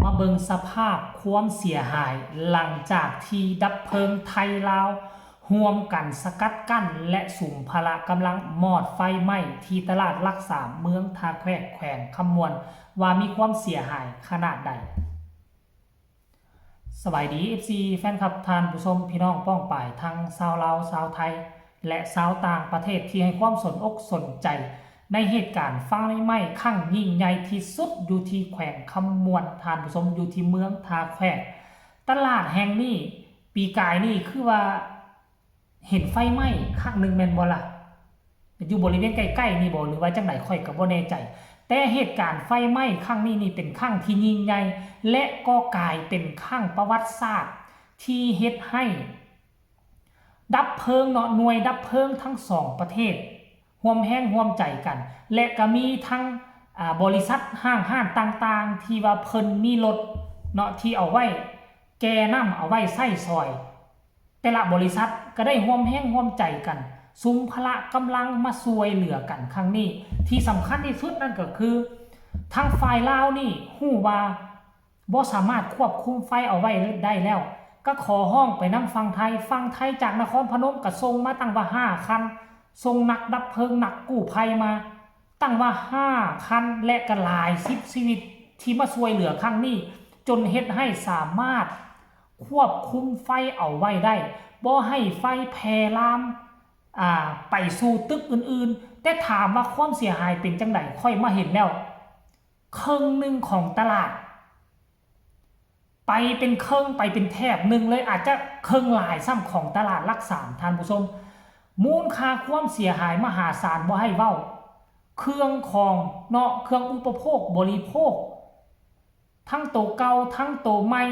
ມາເບິ່ງສະພາບຄວາມເສຍຫາຍ ຫຼັງຈາກທີ່ດັບເພີງໄທລາວຮ່ວມກັນສະກັດກັ້ນ ແລະ ສຸມພະລະກຳລັງມອດໄຟໄໝ້ທີ່ຕະຫຼາດຫຼັກສາມ ເມືອງທ່າແຂກ ແຂວງຄຳມ່ວນ ວ່າມີຄວາມເສຍຫາຍຂະໜາດໃດ. ສະບາຍດີ ເອັຟຊີ ແຟນຄລັບ ທ່ານຜູ້ຊົມ ພີ່ນ້ອງປ້ອງປາຍ ທັງຊາວລາວ ຊາວໄທ ແລະ ຊາວຕ່າງປະເທດ ທີ່ໃຫ້ຄວາມສົນອົກສົນໃຈໃນເຫດການໄຟໄໝ້ຄັ້ງຍິ່ງໃຫຍ່ທີ່ສຸດຢູ່ທີ່ແຂວງຄຳມ່ວນ ທ່ານຜູ້ຊົມ ຢູ່ທີ່ເມືອງທ່າແຂກ. ຕະຫຼາດແຫ່ງນີ້ ປີກາຍນີ້ຄືວ່າ ເຫັນໄຟໄໝ້ຄັ້ງໜຶ່ງແມ່ນບໍ່ລະ? ຢູ່ບໍລິເວນໃກ້ໆນີ້ບໍ່ ຫຼືວ່າຈັ່ງໃດ ຂ້ອຍກໍບໍ່ແນ່ໃຈ. ແຕ່ເຫດການໄຟໄໝ້ຄັ້ງນີ້ນີ້ເປັນຄັ້ງທີ່ຍິ່ງໃຫຍ່ ແລະ ກໍກາຍເປັນຄັ້ງປະຫວັດສາດທີ່ເຮັດໃຫ້ດັບເພີງເນາະ ໜ່ວຍດັບເພີງທັງສອງປະເທດຮ່ວມແຮງຮ່ວມໃຈກັນ ແລະ ກໍມີທັງ ອາ ບໍລິສັດຫ້າງຮ້ານຕ່າງໆ ທີ່ວ່າເພິ່ນມີລົດເນາະ ທີ່ເອົາໄວ້ແກ່ນ້ຳ ເອົາໄວ້ໃຊ້ຊ່ອຍ ແຕ່ລະບໍລິສັດກໍໄດ້ຮ່ວມແຮງຮ່ວມໃຈກັນ ສຸມພະລະກຳລັງມາຊ່ວຍເຫຼືອກັນຄັ້ງນີ້. ທີ່ສຳຄັນທີ່ສຸດນັ້ນກໍຄື ທາງຝ່າຍລາວນີ້ຮູ້ວ່າບໍ່ສາມາດຄວບຄຸມໄຟເອົາໄວ້ໄດ້ແລ້ວ ກໍຂໍຮ້ອງໄປນຳຝັ່ງໄທ, ຝັ່ງໄທຈາກນະຄອນພະນົມກໍສົ່ງມາຕັ້ງວ່າຫ້າຄັນ, ສົ່ງນັກດັບເພີງ, ນັກກູ້ໄພມາ ຕັ້ງວ່າຫ້າຄັນ ແລະ ກໍຫຼາຍສິບຊີວິດທີ່ມາຊ່ວຍເຫຼືອຄັ້ງນີ້ ຈົນເຮັດໃຫ້ສາມາດຄວບຄຸມໄຟເອົາໄວ້ໄດ້ ບໍ່ໃຫ້ໄຟແຜ່ລາມ ອາ ໄປສູ່ຕຶກອື່ນໆ. ແຕ່ຖາມວ່າຄວາມເສຍຫາຍເປັນຈັ່ງໃດ? ຂ້ອຍມາເຫັນແລ້ວ ເຄິ່ງໜຶ່ງຂອງຕະຫຼາດ ໄປເປັນເຄິ່ງ ໄປເປັນແຖບໜຶ່ງເລີຍ ອາດຈະເຄິ່ງຫຼາຍຊ້ຳຂອງຕະຫຼາດຫຼັກສາມ ທ່ານຜູ້ຊົມ. ມູນຄ່າຄວາມເສຍຫາຍມະຫາສານບໍ່ໃຫ້ເວົ້າ, ເຄື່ອງຂອງເນາະ ເຄື່ອງອຸປະໂພກບໍລິໂພກ ທັງໂຕເກົ່າ ທັງໂຕໃໝ່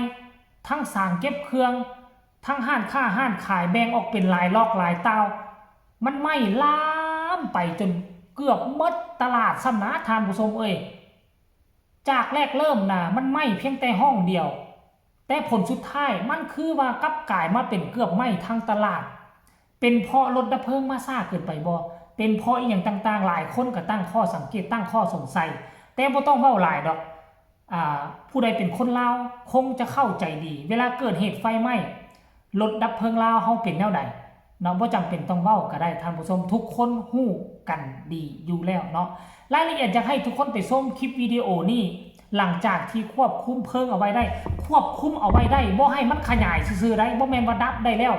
ທັງສາງເກັບເຄື່ອງ ທັງຮ້ານຄ້າຮ້ານຂາຍ ແບ່ງອອກເປັນຫຼາຍລັອກຫຼາຍຕ່າວ ມັນໄໝ້ລາມໄປຈົນເກືອບໝົດຕະຫຼາດຊ້ຳນະ ທ່ານຜູ້ຊົມເອີຍ. ຈາກແລກເລີ່ມນະ ມັນໄໝ້ພຽງແຕ່ຫ້ອງດຽວ, ແຕ່ຜົນສຸດທ້າຍມັນຄືວ່າກັບກາຍມາເປັນເກືອບໄໝ້ທັງຕະຫຼາດ. ເປັນເພາະລົດດັບເພີງມາຊ້າເກີນໄປບໍ່? ເປັນເພາະອີ່ຫຍັງຕ່າງໆ? ຫຼາຍຄົນກໍຕັ້ງຂໍ້ສັງເກດ, ຕັ້ງຂໍ້ສົງໄສ, ແຕ່ບໍ່ຕ້ອງເວົ້າຫຼາຍດອກ. ອາ ຜູ້ໃດເປັນຄົນລາວຄົງຈະເຂົ້າໃຈດີ, ເວລາເກີດເຫດໄຟໄໝ້ ລົດດັບເພີງລາວເຮົາເປັນແນວໃດເນາະ, ບໍ່ຈຳເປັນຕ້ອງເວົ້າກໍໄດ້ທ່ານຜູ້ຊົມ, ທຸກຄົນຮູ້ກັນດີຢູ່ແລ້ວເນາະ. ລາຍລະອຽດຢາກໃຫ້ທຸກຄົນໄປຊົມຄລິບວິດີໂອນີ້ ຫຼັງຈາກທີ່ຄວບຄຸມເພີງເອົາໄວ້ໄດ້, ຄວບຄຸມເອົາໄວ້ໄດ້ ບໍ່ໃຫ້ມັນຂະຫຍາຍຊື່ໆໄດ໋, ບໍ່ແມ່ນວ່າດັບໄດ້ແລ້ວ,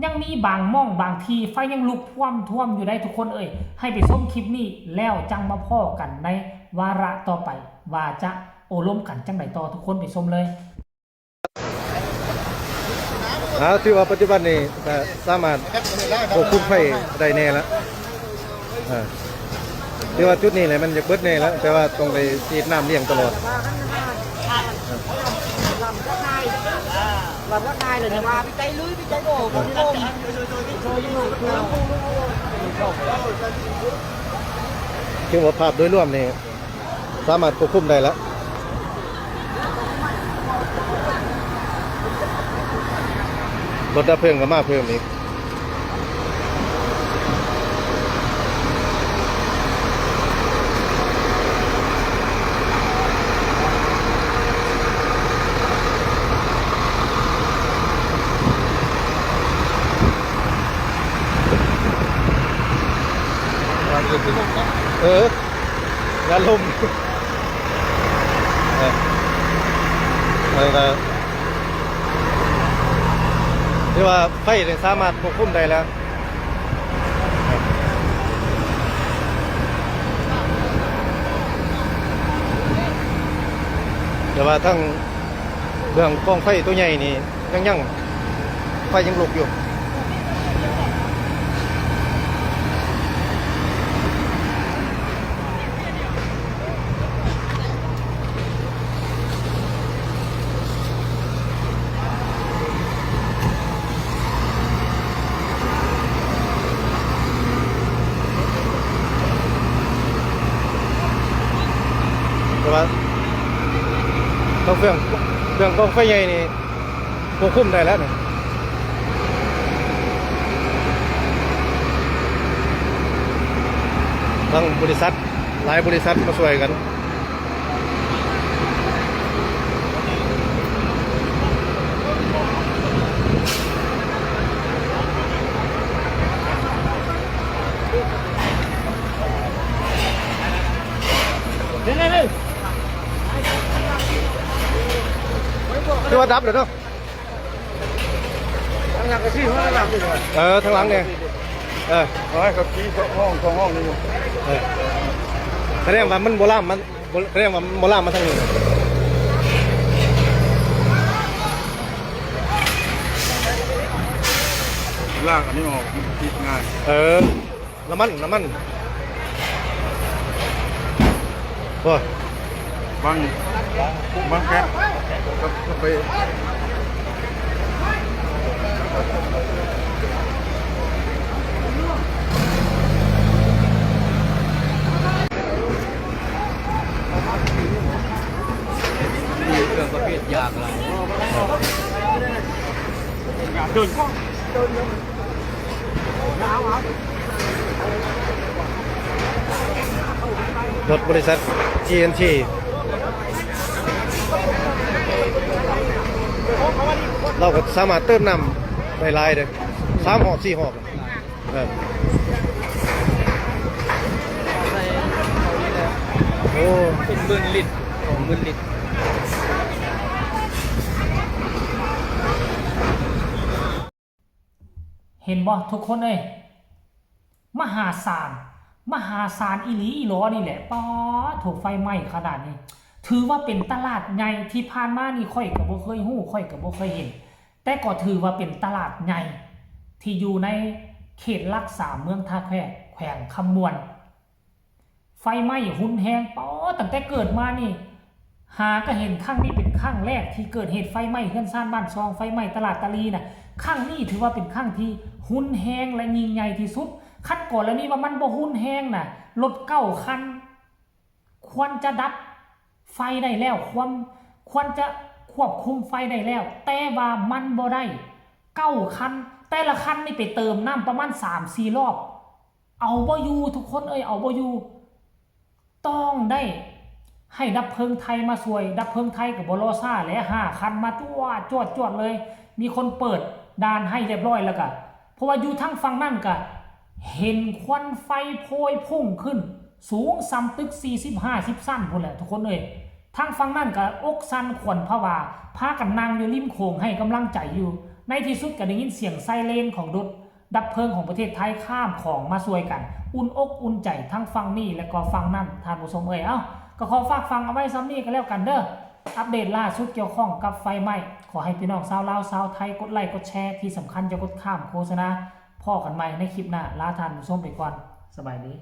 ຍັງມີບາງໝ່ອງບາງທີ່ໄຟຍັງລຸກທ່ວມໆຢູ່ໄດ໋ ທຸກຄົນເອີຍ. ໃຫ້ໄປຊົມຄລິບນີ້ແລ້ວຈັ່ງມາພໍ້ກັນໃນວາລະຕໍ່ໄປ ວ່າຈະໂອ້ລົມກັນຈັ່ງໃດຕໍ່, ທຸກຄົນໄປຊົມເລີຍ. ອ່າ ຖືວ່າປັດຈຸບັນນີ້ກໍສາມາດຄວບຄຸມໄຟໄດ້ແນ່ລະ. ອ່າ ຖືວ່າຈຸດນີ້ແຫຼະມັນຢາກເບິດແນ່ລະ, ແຕ່ວ່າຕ້ອງໄດ້ສີດນ້ຳລ້ຽງຕະຫຼອດ. ຖືວ່າພາບໂດຍລວມນີ້ ສາມາດຄວບຄຸມໄດ້ລະ. ລົດດັບເພີງກໍມາເພີ່ມອີກ. ເອີ ຍາລົມ ເອີ ມັນກໍຖືວ່າໄຟນີ້ສາມາດຄວບຄຸມໄດ້ແລ້ວ, ແຕ່ວ່າທາງເບື້ອງກອງໄຟໂຕໃຫຍ່ນີ້ ຍັງ ຍັງ ໄຟຍັງລຸກຢູ່. ແຕ່ວ່າ ເຄື່ອງ ເຄື່ອງກອງໄຟໃຫຍ່ນີ້ ຄວບຄຸມໄດ້ແລ້ວນີ້. ທາງບໍລິສັດ ຫຼາຍບໍລິສັດມາຊ່ວຍກັນ. ຄືວ່າດັບແລ້ວເນາະ. ທາງຫຼັງກໍຊິຮອດຫຼັງນີ້ແຫຼະ. ເອີ ທາງຫຼັງນີ້ ເອີ ເຂົາໃຫ້ເຂົາຂີ່ສອງຫ້ອງ ສອງຫ້ອງນີ້ຢູ່. ເອີ ສະແດງວ່າມັນບໍ່ລາມມາ ບໍ່ ສະແດງວ່າມັນບໍ່ລາມມາທາງນີ້. ລາກອັນນີ້ອອກ ມັນຕິດງ່າຍ. ເອີ ນ້ຳມັນ ນ້ຳມັນ ໂອ້ຍ ບັງ ບັງແກັສ ກັບໄຟ. ມີເຄື່ອງປະເພດຢາກຫຼາຍ. ລົດບໍລິສັດ ຈີເອັນທີ ລາວກໍສາມາດເຕີມນ້ຳໄດ້ຫຼາຍເດ້ ສາມຮອບ ສີ່ຮອບ. ເອີ ໂອ້ ເປັນໝື່ນລິດ ສອງໝື່ນລິດ. ເຫັນບໍ່ທຸກຄົນເອີຍ ມະຫາສານ ມະຫາສານອີ່ຫຼີອີ່ຫຼໍນີ້ແຫຼະ. ປາໂທ້ ໄຟໄໝ້ຂະໜາດນີ້ ຖືວ່າເປັນຕະຫຼາດໃຫຍ່. ທີ່ຜ່ານມານີ້ຂ້ອຍກໍບໍ່ເຄີຍຮູ້ ຂ້ອຍກໍບໍ່ເຄີຍເຫັນ ແຕ່ກໍຖືວ່າເປັນຕະຫຼາດໃຫຍ່ທີ່ຢູ່ໃນເຂດຫຼັກສາມ ເມືອງທ່າແຂກ ແຂວງຄຳມ່ວນ. ໄຟໄໝ້ຮຸນແຮງ ປໍ ຕັ້ງແຕ່ເກີດມານີ້ ຫາກະເຫັນຄັ້ງນີ້ເປັນຄັ້ງແລກທີ່ເກີດເຫດໄຟໄໝ້ເຮືອນຊານບ້ານຊ່ອງ ໄຟໄໝ້ຕະຫຼາດຕະລີນະ. ຄັ້ງນີ້ຖືວ່າເປັນຄັ້ງທີ່ຮຸນແຮງ ແລະ ຍິ່ງໃຫຍ່ທີ່ສຸດ. ຄັນກໍລະນີວ່າມັນບໍ່ຮຸນແຮງນະ ລົດເກົ້າຄັນ ຄວນຈະດັບໄຟໄດ້ແລ້ວ ຄວນ ຄວນຈະຄວບຄຸມໄຟໄດ້ແລ້ວ ແຕ່ວ່າມັນບໍ່ໄດ້ ເກົ້າຄັນ ແຕ່ລະຄັນນີ້ໄປເຕີມນ້ຳປະມານສາມສີ່ລອບ ເອົາບໍ່ຢູ່ທຸກຄົນເອີຍ ເອົາບໍ່ຢູ່. ຕ້ອງໄດ້ໃຫ້ດັບເພີງໄທມາຊ່ວຍ ດັບເພີງໄທກໍບໍ່ລໍຊ້າແຫຼະ ຫ້າຄັນມາຈວດໆເລີຍ. ມີຄົນເປີດດ່ານໃຫ້ຮຽບຮ້ອຍແລ້ວກະ ເພາະວ່າຢູ່ທາງຝັ່ງນັ້ນກະເຫັນຄວັນໄຟໂພຍພຸ່ງຂຶ້ນ ສູງສ່ຳຕຶກສີ່ສິບ ຫ້າສິບຊັ້ນພຸ້ນແຫຼະທຸກຄົນເອີຍ. ທາງຝັ່ງນັ້ນກະອົກສັ່ນຂວັນຜະວາ ພາກັນນັ່ງຢູ່ລິມໂຂງໃຫ້ກຳລັງໃຈຢູ່. ໃນທີ່ສຸດກະໄດ້ຍິນສຽງໄຊເຣນຂອງລົດ ດັບເພີງຂອງປະເທດໄທຂ້າມຂອງມາຊ່ວຍກັນ ອຸ່ນອົກອຸ່ນໃຈທັງຝັ່ງນີ້ ແລະ ກໍຝັ່ງນັ້ນ ທ່ານຜູ້ຊົມເອີຍ. ເອົ້າ ກໍຂໍຝາກຝັງເອົາໄວ້ສ່ຳນີ້ກໍແລ້ວກັນເດີ້ ອັບເດດລ່າສຸດກ່ຽວຂ້ອງກັບໄຟໄໝ້. ຂໍໃຫ້ພີ່ນ້ອງຊາວລາວຊາວໄທກົດໄລ້ກົດແຊ ທີ່ສຳຄັນຢ່າກົດຂ້າມໂຄສະນາ. ພໍ້ກັນໃໝ່ໃນຄລິບໜ້າ ລາທ່ານຜູ້ຊົມໄປກ່ອນ ສະບາຍດີ.